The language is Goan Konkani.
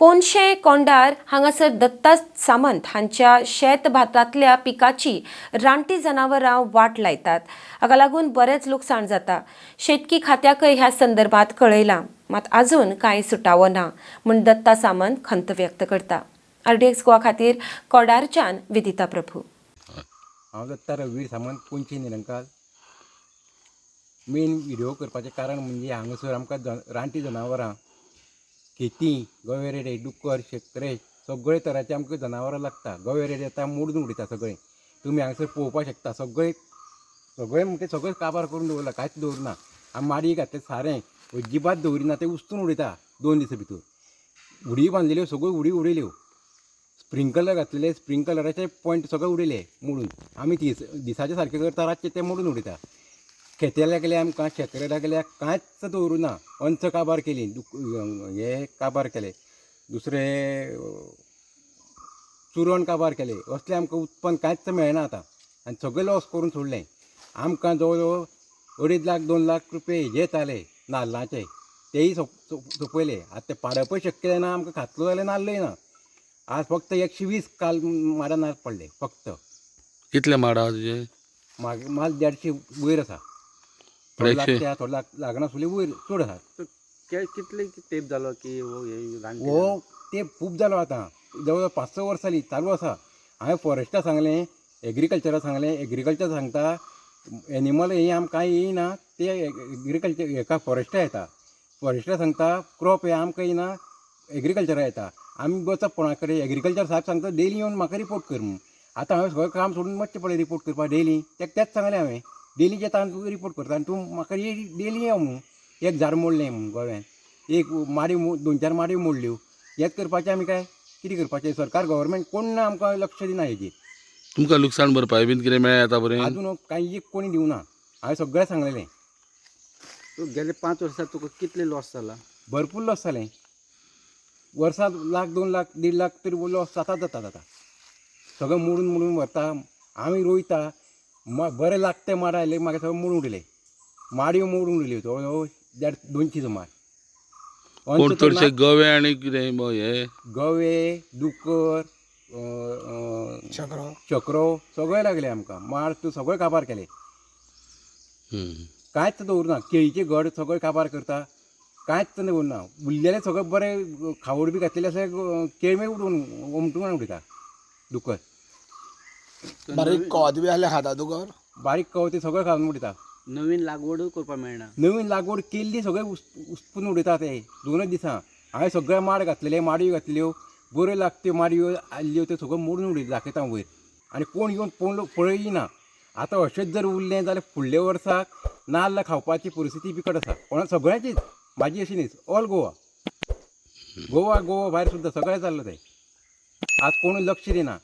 कोनशे कोंडार हांगासर दत्ता सामंत हांच्या शेत भातांतल्या पिकाची रानटी जनावरां वाट लायतात. हाका लागून बरेंच लुकसाण जाता. शेतकी खात्याकय ह्या संदर्भात कळयलां, मात अजून कांय सुटावो ना म्हूण दत्ता सामंत खंत व्यक्त करता. आरडीएक्स गोवा खातीर कोडारच्यान विदिता प्रभू. हांव दत्ता रघुवीर सामंत, कोनशे निरंकाल. मेन व्हिडियो करपाचें कारण म्हणजे हांगासर आमकां रानटी जनावरां, खेती, गवे रेडे, डुकर, शेकरे सगळे तरांचे आमकां जनावरां लागता. गवे रेडे आतां मोडून उडयता सगळें. तुमी हांगासर पळोवपाक शकता, सगळे सगळे म्हणजे सगळें काबार करून दवरला, कांयच दवरना. आमी माडी घातले सारें अजिबात दवरिना, तें उस्तून उडयता 2 दिसां भितर. उडी बांदलेल्यो सगळ्यो उडी उडयल्यो, स्प्रिंकलर घातलेले स्प्रिंकलराचे पॉयंट सगळे उडयले मोडून. आमी दिसाचे सारकें करता, रातचे ते मोडून उडयता. खेते लागले आमकां, शेतकऱ्या लागल्या, कांयच दवरूना. अंच काबार केली, हे काबार केले, दुसरें चुरण काबार केले. असलें आमकां उत्पन्न कांयच मेळना आतां आनी सगळें लॉस करून सोडलें. आमकां जवळ जवळ 2.5 लाख 2 लाख रुपये हेजे येताले नाल्लाचे, तेय सोंपयले. आतां ते पाडपय शक्य जायना आमकां, खातलो जाल्यार नाल्लय ना. आज फक्त 120 काल माडा नाल्ल पडले फक्त. कितले माड आहा तुजे? माल 150 वयर आसा. थोडे लागता, थोडे लागनासले वयर चड आसा. कितले तेप जालो की हो तेप खूब जालो आतां, जवळ जवळ 5-6 वर्सां जालीं चालू आसा. हांवें फॉरेस्टा सांगलें, एग्रीकल्चरा सांगलें, एग्रीकल्चर सांगता एनिमल हे आमकां येयना, ते एग्रीकल्चर हेका फॉरेस्टा येता. फॉरेस्टा सांगता क्रॉप हे आमकां येयना, एग्रीकल्चरा येता. आमी वचप कोणा कडेन? एग्रीकल्चर साहेब सांगता डेली येवन म्हाका रिपोर्ट कर म्हूण. आतां हांवें सगळें काम सोडून वचचें पडलें रिपोर्ट करपाक डेली. तेका तेंच सांगलें हांवें, डेली येता आनी तूं रिपोर्ट करता आनी तूं म्हाका डेली यो म्हूण. एक झाड मोडलें म्हूण गोव्यान, एक माडी 2-4 माडयो मोडल्यो. हेंच करपाचें आमी काय कितें करपाचें? सरकार गव्हर्मेंट कोण ना आमकां लक्ष दिना हेजेर. तुमकां लुकसाण भरपाय बीन कितें मेळ्ळें आतां पर्यंत? आजून कांय एक कोणी दिवना. हांवें सगळें सांगलेलें. गेले 5 वर्सां तुका कितले लॉस जाला? भरपूर लॉस जालें. वर्साक 1 लाख 2 लाख 1.5 लाख तरी लॉस जाताच जाता जाता. सगळें मोडून मोडून व्हरता. आमी रोयता, बरें लागते माड आयले म्हाका सगळें मोडून उडयले, माडयो मोडून उडयल्यो जवळ जवळ 150-200 सुमार. कोण चडशे गवे आनी कितें हे? गवे, दुकर, शकरो सगळे लागले आमकां. माड तूं सगळे काबार केले, कांयच दवरना. केळीचे घड सगळे काबार करता, कांयच दवरना. उरलेले सगळे बरे खावड बी घातलेले आसा, केळमे उडोवन ओमटून उडयता दुकर. बारीक कवत बी आसले खाता दुकर, बारीक कवत सगळें खावन उडयता. नवीन लागवडूय करपाक मेळना. नवीन लागवड केल्ली सगळें उस्पून उडयता ते 2 दिसां. हांवें सगळे माड घातलेले, माडयो घातल्यो, बऱ्यो लागत्यो माडयो आयल्यो त्यो सगळ्यो मोडून उडयता, दाखयता वयर. आनी कोण येवन पळयना. आतां अशेंच जर उरलें जाल्यार फुडल्या वर्साक नाल्ल खावपाची परिस्थिती बिकट आसा. कोणा सगळ्यांचीच, म्हाजी अशी न्ही, ऑल गोवा, गोवा गोवा भायर सुद्दां सगळें जाल्लो तें. आज कोण लक्ष दिना.